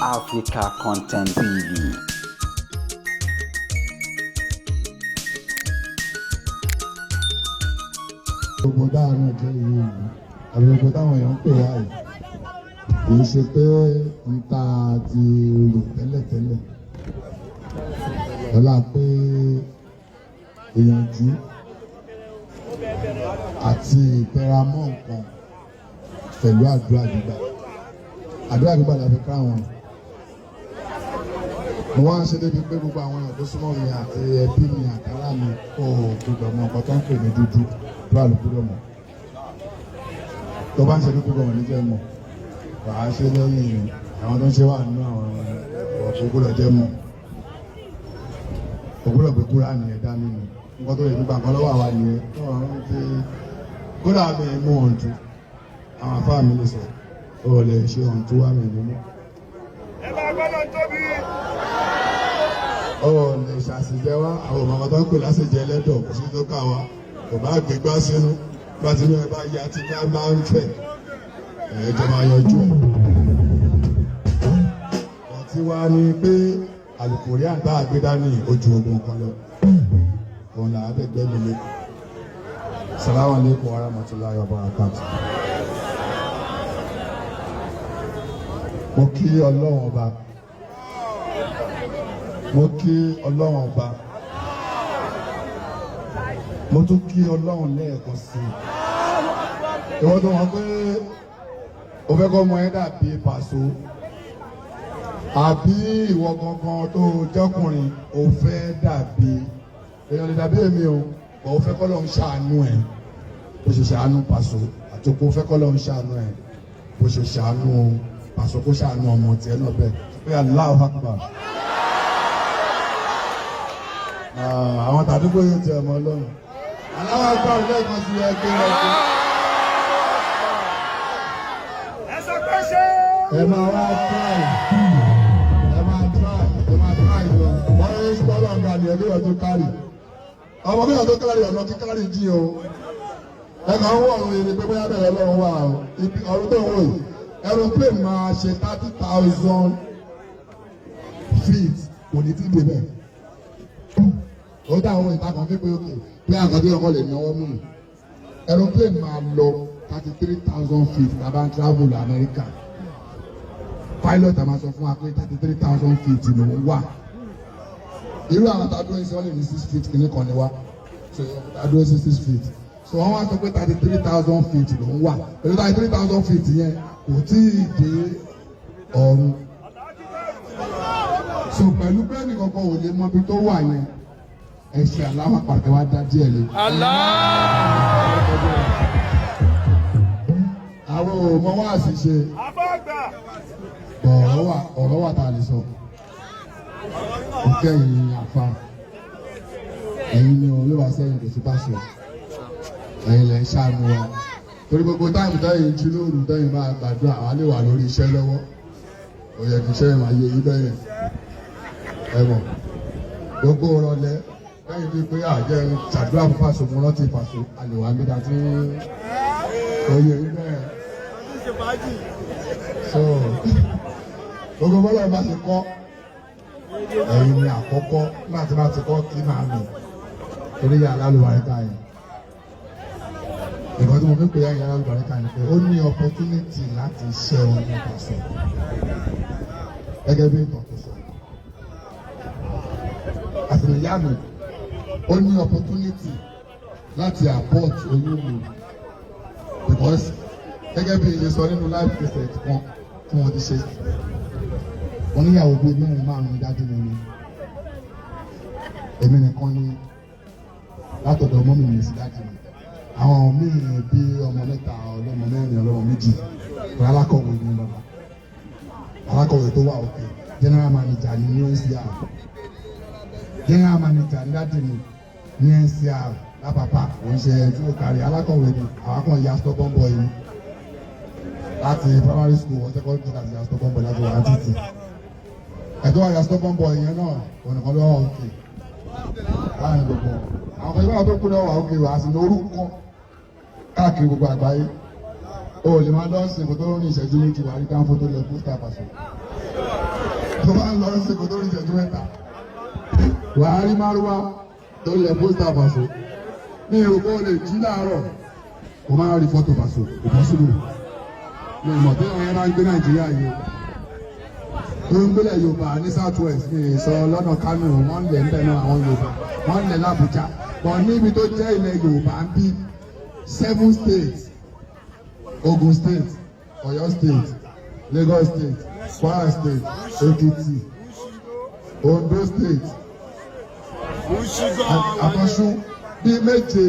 Africa Content TV. Gbogbo dáhùn náà jẹ́ ìlú ìlú àbí gbogbo táwọn èèyàn ń pè wá yìí, kì í ṣe pé n ta ti rò tẹ́lẹ̀tẹ́lẹ̀ ọlá pé ìyànjú àti ìtẹramọ́ nǹkan pẹ̀lú àdúrà gbígbà. Àdúrà gbígbà la fi ká àwọn. Mo wá ń ṣe débi pé gbogbo àwọn èèyàn tó súnmọ́ mi àti ẹbí mi àtàrà mi kò gbọdọ̀ mọ nǹkan tó ń pè ní dúdú. Àdúrà ló gbọdọ̀ mọ̀. Tó bá ń ṣe dúdú gbọdọ̀ ní jẹ́ mọ̀, wàá ṣe lẹ́yìn àwọn tó ń ṣe wà nínú àwọn ọ̀pọ̀ gbọdọ̀ jẹ́ mọ̀, kò gbọdọ̀ gbé kúrò nìyẹn dání ni. Nǹkan tó yẹ nípa nǹkan lọ́wọ́ àwa nìyẹn. Kódà mi mú ọ̀ǹtú, àwọn afáà mi lè sọ ó lè ṣe ọ̀ǹtú wá mi nínú. Ẹ máa gbọ́dọ̀ tóbi. Ó lè ṣàṣìjẹ wá. Àwọn ọmọ tó ń pè láṣìjẹ ẹlẹ́dọ̀, kò sí tó kà wá. Kò bá gbégbá sínú bá ti ní ẹ bá ya ti ká máa ń fẹ̀ ẹ̀ẹ́dẹ̀ máa yanjú ẹ̀. Ọtí wa ni pé àlùkòrí àgbà àgbédání ojú ogun kan lọ, òun là á dẹ̀gbẹ́ mi lé. Salamu alaikum wa rahmatulahi wa barakatuh. Mo kí Ọlọ́run ọba, mo kí Ọlọ́run ọba, mo tún kí Ọlọ́run lẹ́ẹ̀kan sí i. Ìwọ́n tó wọ́n pé o fẹ́ kọ́ ọmọ ẹ dàbí Pàṣọ, àbí ìwọ gangan tó jọkùnrin o fẹ́ dàbí èèyàn lè dàbí èmi o, kò o fẹ́ kọ́ lọ́n ṣàánú ẹ̀ bó ṣe ṣàánú Pàṣọ, àti kò o fẹ́ kọ́ lọ́n ṣàánú ẹ̀ bó ṣe ṣàánú Pàṣọ, kó ṣàánú ọmọ tiẹ̀ náà bẹ́ẹ̀ pé Allahu Akbar. Àwọn tàdúgbò yóò tẹ ọmọ Ọlọ́run. Allahu Akbar lẹ́ẹ̀kan sí ẹgbẹ́ ẹgbẹ́. Ẹ sọ pé ṣé. Ẹ máa wá try, ẹ máa try, ẹ máa try lọ. Wọ́n ń sọ́dọ̀ ọ̀gá ni ẹbí ọdún kárì, ọmọ bí ọdún kárì, ọ̀nà kíkárì jí o. Ẹ kàn ń wọ̀ ọ̀run yìí ni pé bóyá bẹ̀rẹ̀ Ọlọ́run wà o. Ibi ọ̀run tó ń wò yìí, aeroplane máa ṣe 30,000 feet, kò ní tí ì débẹ̀. Ó dá àwọn ìta kan pípé òkè pé àkàndé ọkọ lè ní ọwọ́ mú mi. Aeroplane máa lọ 33,000 feet. Tá a bá ń travel America, pilot a máa sọ fún wa pé 33,000 feet ló ń wà. Irú àwọn tá a dúró sí, wọ́n lè ní 6 feet kìíní kan ní wa. So tá a dúró sí 6 feet, so wọ́n wá sọ pé 33,000 feet ló ń wà. Pẹ̀lú 33,000 feet yẹn, kò tí ì dé ọ̀run. So pẹ̀lú pé ẹnìkankan ò lè mọ ibi tó wà yẹn, ẹ ṣe aláwọ̀ pàtẹ wá dá díẹ̀ lé. Àwọn ò mọ wá àṣìṣe. Àfọ̀gbà. Ọ̀rọ̀ wà, ọ̀rọ̀ wà tá a lè sọ. Òkè ẹ̀yìn àfa, ẹ̀yin ni òun ló wá sẹ́yìn, kò sí bá sọ. Ẹ̀yin lẹ̀ ń ṣàánú wa, torí gbogbo time tẹ́yìn jí lóru, tẹ́yìn máa gbàdúrà, àwa lè wà lórí iṣẹ́ lọ́wọ́. Ó yẹ kí iṣẹ́ yẹn máa yé yín bẹ́yẹn. Ẹ mọ̀ gbogbo rọlẹ́ lẹ́yìn bíi pé àjẹ́ ṣàdúrà fún Pàṣọ, mo rántí Pàṣọ, a lè wà níbi tí ó yẹ yín bẹ́ẹ̀. So gbogbo bọ́lá bá ṣe kọ́, ẹ̀yin ni àkọ́kọ́ nígbà tí bá ti kọ́ kí máa lò torí yà lálùbáríkà yẹn. Nǹkan tí mo fi pè é yà lálùbáríkà ni pé ó ní opportunity láti ṣe ọmọ Pàṣọ gẹ́gẹ́ bí ìtàn tó sọ. Àtìlẹ́yà mi, ó ní opportunity láti abort oyún mi, because gẹ́gẹ́ bí iye sọ nínú live cassette kan tí wọ́n ti ṣe, wọ́n níyàwó bíi mẹ́rin márùn-ún dájú mi ni. Èmi nìkan ni látọ̀dọ̀ mummy mi sí dájú mi. Àwọn míì bí ọmọ mẹ́ta, ọlọ́mọ mẹ́rin, ọlọ́mọ méjì. Pẹ̀lú alákọ̀wé ní bàbá, alákọ̀wé tó wà òkè, general manager ní NCR, general manager ní dájú mi ní NCR lápapà. Òun ṣe tí ó kárí alákọ̀wé ni. Àwọn kan ya stubborn boy ni láti primary school wọ́n secondary school láti ya stubborn boy láti wà á títì. Ẹ̀tọ́ wa ya stubborn boy yẹn náà, òun nìkan ló wà òkè láàrin gbogbo àwọn kan. Ìbára tó kú náà wà òkè wà á sì ní orúkọ káàkiri gbogbo àgbáyé. O lè máa lọ sí kó tó ní ìṣẹ́jú méjì, wà á rí káńfó tó lè fún star Paso. Tó bá ń lọ sí kò tó rí ìṣẹ́jú 3, wàá rí márúwá tó lẹ poster Paso. Ní ìròkó lè jí láàárọ̀ kò máa rí fọ́tò Paso, kò possible. Ní ìmọ̀ tí àwọn yẹn bá ń gbé Nàìjíríà yìí o, tó ń gbélé Yorùbá ní South West, ní ìsọ lọ́nà Kánò, wọ́n ń lẹ̀ ń bẹ̀ náà, àwọn Yorùbá wọ́n ń lẹ̀ l'Àbújá, but níbi tó jẹ́ ilẹ̀ Yorùbá ń bí, seven states: Ogun State, Ọ̀yọ́ State, Lagos State, Kwara State, Ekiti, Ondo State, àtọ̀ṣún, bíi méje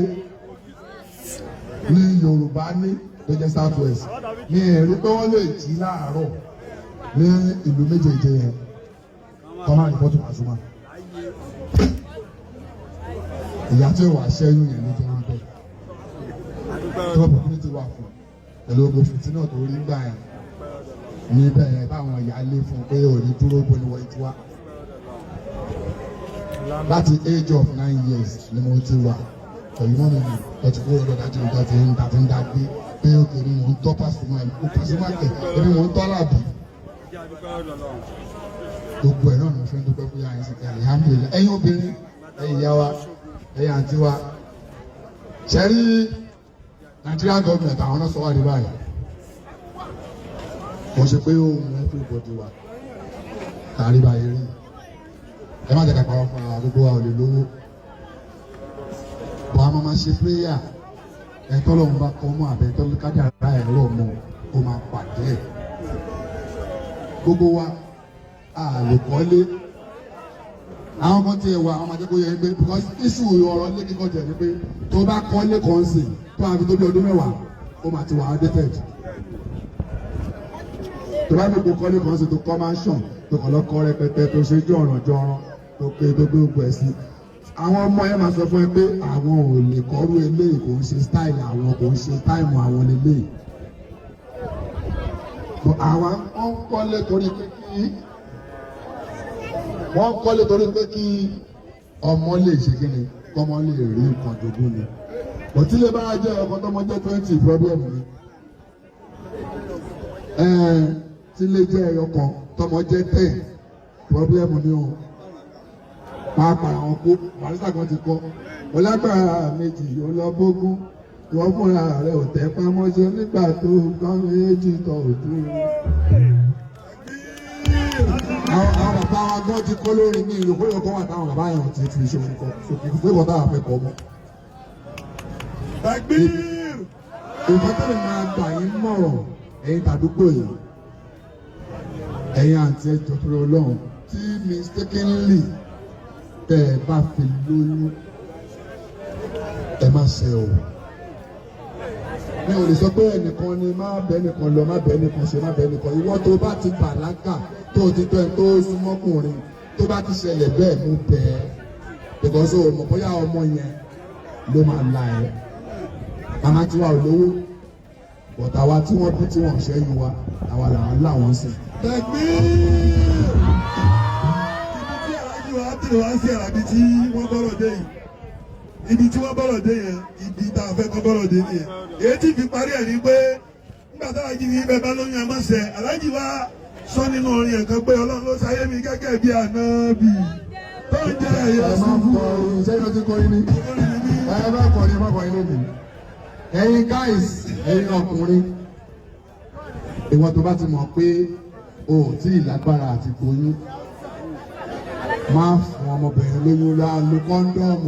ní Yorùbá ní tó jẹ́ South West. Ní èrè pé wọ́n lè jí láàárọ̀ ní ìlú méjèèjì yẹn kọ́ máa ní fọ́tò Pasuma. Ìyá tí ó wà ṣẹ́yún yẹn ló jẹ́ orí bẹ́ẹ̀ tí opportunity wà fún pẹ̀lú ogun fìtínà tó rí gbà yẹn níbẹ̀ yẹn, táwọn ìyá lé fún pé òní dúró, bó ni wọ́n ti wá. Láti age of 9 years ni mo ti wà pẹ̀lú mummy mi lọ́tí kúrò lọ́dọ̀ dájú ìgbà tí ń dá gbé pé òkè ni mò ń tọ́ Pasuma, Pasuma kẹ̀, èmi mò ń tọ́ Àlàbí. Gbogbo ẹ̀ náà ni mo fẹ́ dúpẹ́ fún yàrá ìsìnkú, alihamudulilayi. Ẹ̀yin obìnrin, ẹ̀yin ìyá wa, ẹ̀yin àǹtí wa, ṣẹ́rí Nigerian government, àwọn náà sọ wá ní báyìí. Kò ṣe pé ohun everybody wa tàrí báyìí rí. Ẹ má jẹ́ ká parọ́ fún wa, gbogbo wa ò lè lówó bọ́. A máa ma ṣe prayer. Ẹ̀ tọ́lọ́run bá kọ́ mọ́ àbẹ̀ tọ́lọ́ kájàrá ẹ̀ rọ̀ mọ́, ó máa pàdé ẹ̀. Gbogbo wa a lè kọ́lé. Àwọn kan tiẹ̀ wà, àwọn máa jẹ́ kó yẹ pé, because issue ọ̀rọ̀ ilé kíkọ́ jẹ́ ni pé tó bá kọ́lé kan sìn, tó máa fi tó bí ọdún 10, ó máa ti wà outdated. Tó bá gbogbo kọ́lé kan sìn, tó kọ́ mansion, tó kọ́ lọ́kọ́ rẹpẹtẹ, tó ṣe jọ̀ràn jọ̀ràn, tó pé tó gbé gbogbo ẹ̀ sí, àwọn ọmọ yẹn máa sọ fún ẹ pé àwọn ò lè kọ́rú eléyìí, kò ń ṣe style àwọn, kò ń ṣe time àwọn lélẹ́yìí. But àwọn wọ́n ń kọ́lé torí pé kí wọ́n ń kọ́lé torí pé kí ọmọ lè ṣe kí ni, kọ́mọ lè rí nǹkan jogún ni. Bọ̀tílé bá jẹ́ ọkọ tọmọ jẹ́ 20, problem ni. Tílé jẹ́ ẹyọ kan, tọmọ jẹ́ 10, problem ni o. Pàápàá àwọn kó barista kan ti kọ́ ọlágbára méjì ọlọ́bógún, ìwọ fúnra rẹ̀ ò tẹ́ pamọ́ṣẹ́ nígbà tó gbọ́n méjì tọ̀ òdú. Àwọn bàbá wa gan ti kọ́ lórí ní ìlú kó yọ kó wà táwọn bàbá yẹn ti fi ṣe orúkọ sókè fún ìkọ́ táwọn fẹ́ kọ́ mọ́. Takbir! Nǹkan tó lè máa gbà yín mọ̀rọ̀, ẹ̀yin tàdúgbò yìí, ẹ̀yin àǹtí, ẹjọ́ tó lọ́hùn, tí mistakenly tẹ́ ẹ bá fi lóyún, ẹ má ṣe o. Mi ò lè sọ pé ẹnìkan ni má bẹ́ẹ̀ nìkan lọ, má bẹ́ẹ̀ nìkan ṣe, má bẹ́ẹ̀ nìkan. Ìwọ tó bá ti bàlágà, tó ti tọ́ ẹ tó súnmọ́kùnrin, tó bá ti ṣẹlẹ̀ bẹ́ẹ̀, mú bẹ́ẹ̀, because o mọ̀ bóyá ọmọ yẹn ló máa la ẹ̀. Màmá tiwa ò lówó, but àwa tí wọ́n bí tí wọ́n ṣẹ́yìn wa, àwa làwọn láwọn sìn. Takbir! Ibi tí aláàjì wa tèrè wá sí àràbí tí wọ́n bọ́rọ̀ dé yìí, ibi tí wọ́n bọ́rọ̀ dé yẹn, ibi tá a fẹ́ kọ́ bọ́rọ̀ dé nìyẹn. Èyí tí fi parí ẹ̀ ni pé nígbà tá aláàjì ní ibẹ̀ bá lóyún amọ̀sẹ̀, aláàjì wa sọ nínú orin ẹ̀ kan pé Ọlọ́run ló ṣayé mi gẹ́gẹ́ bí ànábì tó ń jẹ́ ẹ̀yẹ Ẹ máa ń kọ sẹ́yìn ọtí kọrin ní. Ẹ bá kọrin, ẹ má kọrin lónìí. Ẹ̀yin guys, ẹ̀yin ọkùnrin, ìwọ tó bá ti mọ̀ pé o ò tí ì lágbára àti gbóyún, má fún ọmọbìnrin lóyún. Lá lo condom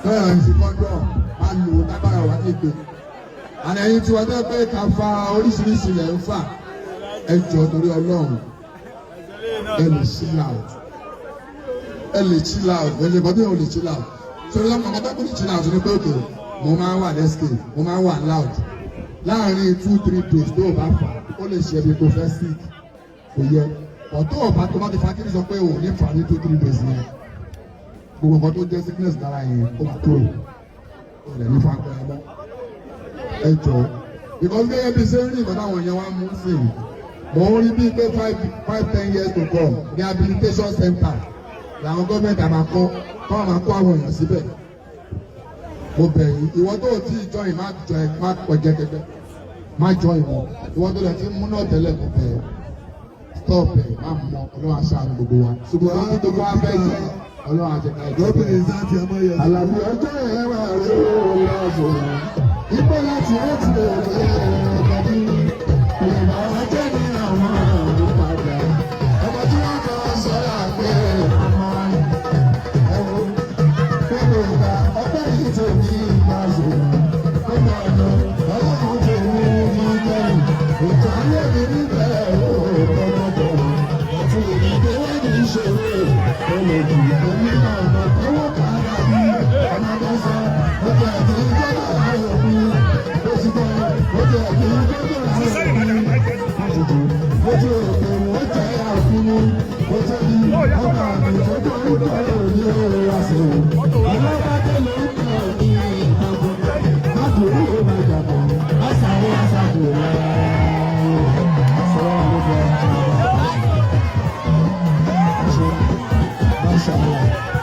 tọ́yọ̀ ń fi condom, má lò ó lágbára wà ní ìpè. Àná ẹ̀yin tí wọ́n tẹ́ pé ká fa oríṣiríṣi ilẹ̀ ń fà, ẹ jọ̀ọ́, torí Ọlọ́run, ẹ lè chill out, ẹ lè chill out. Ẹ lè bọ́dọ̀, ẹ lè chill out. Sọ̀rọ̀ lọ́mọ ọmọ tó kò lè chill out ní pé òkè mo máa ń wà lẹ́sìkè, mo máa ń wà loud láàárín 2-3 days. Tó o bá fà, ó lè ṣe ẹbí kó fẹ́ sick, kò yẹ. Ọ̀tọ́ ọ̀bá tó bá ti fa kí ni sọ pé òun ní fà ní 2-3 days yẹn, gbogbo nǹkan tó jẹ́ sickness lára yẹn, ó máa kúrò, ó lè ní fa nǹkan yẹn mọ́. Ẹ jọ, because gẹ́gẹ́ bí ṣe ń rí nǹkan táwọn èèyàn wá mú sí i, mò ń rí bíi pé 5, 5, 10 years to come, rehabilitation center làwọn gọ́ọ̀mẹ̀ntì àmà kọ́, kọ́ àmà kó àwọn èèyàn síbẹ̀. Mo bẹ̀ yín, ìwọ tó o tí ì join, má join, má kọjá kẹgbẹ́, má join wọn. Ìwọ tó lè ti mú náà tẹ́lẹ̀, mo bẹ̀ ẹ́. Stop ẹ̀, má mọ. Ọlọ́run aṣáájú gbogbo wa. Ṣùgbọ́n kí gbogbo wa fẹ́ jẹ́, Ọlọ́run àjẹká ìjọba. Gómìnà Ìsáàtì ọmọ yẹn. Àlàbí ọjọ́ ẹ̀ wà rí ọ̀ṣọ́. Ipò láti ó ti lè rí ọ̀gá. Ìmọ̀ ọjọ́ ní àwọn àrùn padà. Ọmọ tí wọ́n kọ́ sọ́ra pé ọmọ ẹ̀wọ̀n gbogbo ìgbà ọpẹ́ yìí tó ní ìgbà ṣòro. Gbogbo ọ̀nà Ọlọ́run tó mú ní kẹ́yìn. Ètò ayé mi níbẹ̀ ó tọ́jọ́tọ̀. Àti èmi tó wà ní ìṣòro. Olòdì omi ọ̀nà tọwọ́ kára mi. Ọmọdé sọ, ó jẹ́ àti ìjọba òbí. Ó ti tọ́, ó jẹ́ àti ìjọba òbí. Ojú òkè ó jẹ́ àfihàn. Ó jẹ́ bí ọkọ̀ àmì tó tó ń tọ́ òní òun àṣẹ. Ọlọ́pàá tó ló ń tọ̀ ní ìgbàgbọ́. Má dùn ó má jàpọ̀. Àṣàwọ̀ àṣàkò rẹ̀. Àṣàwọ̀ àlejò. Masha Allah.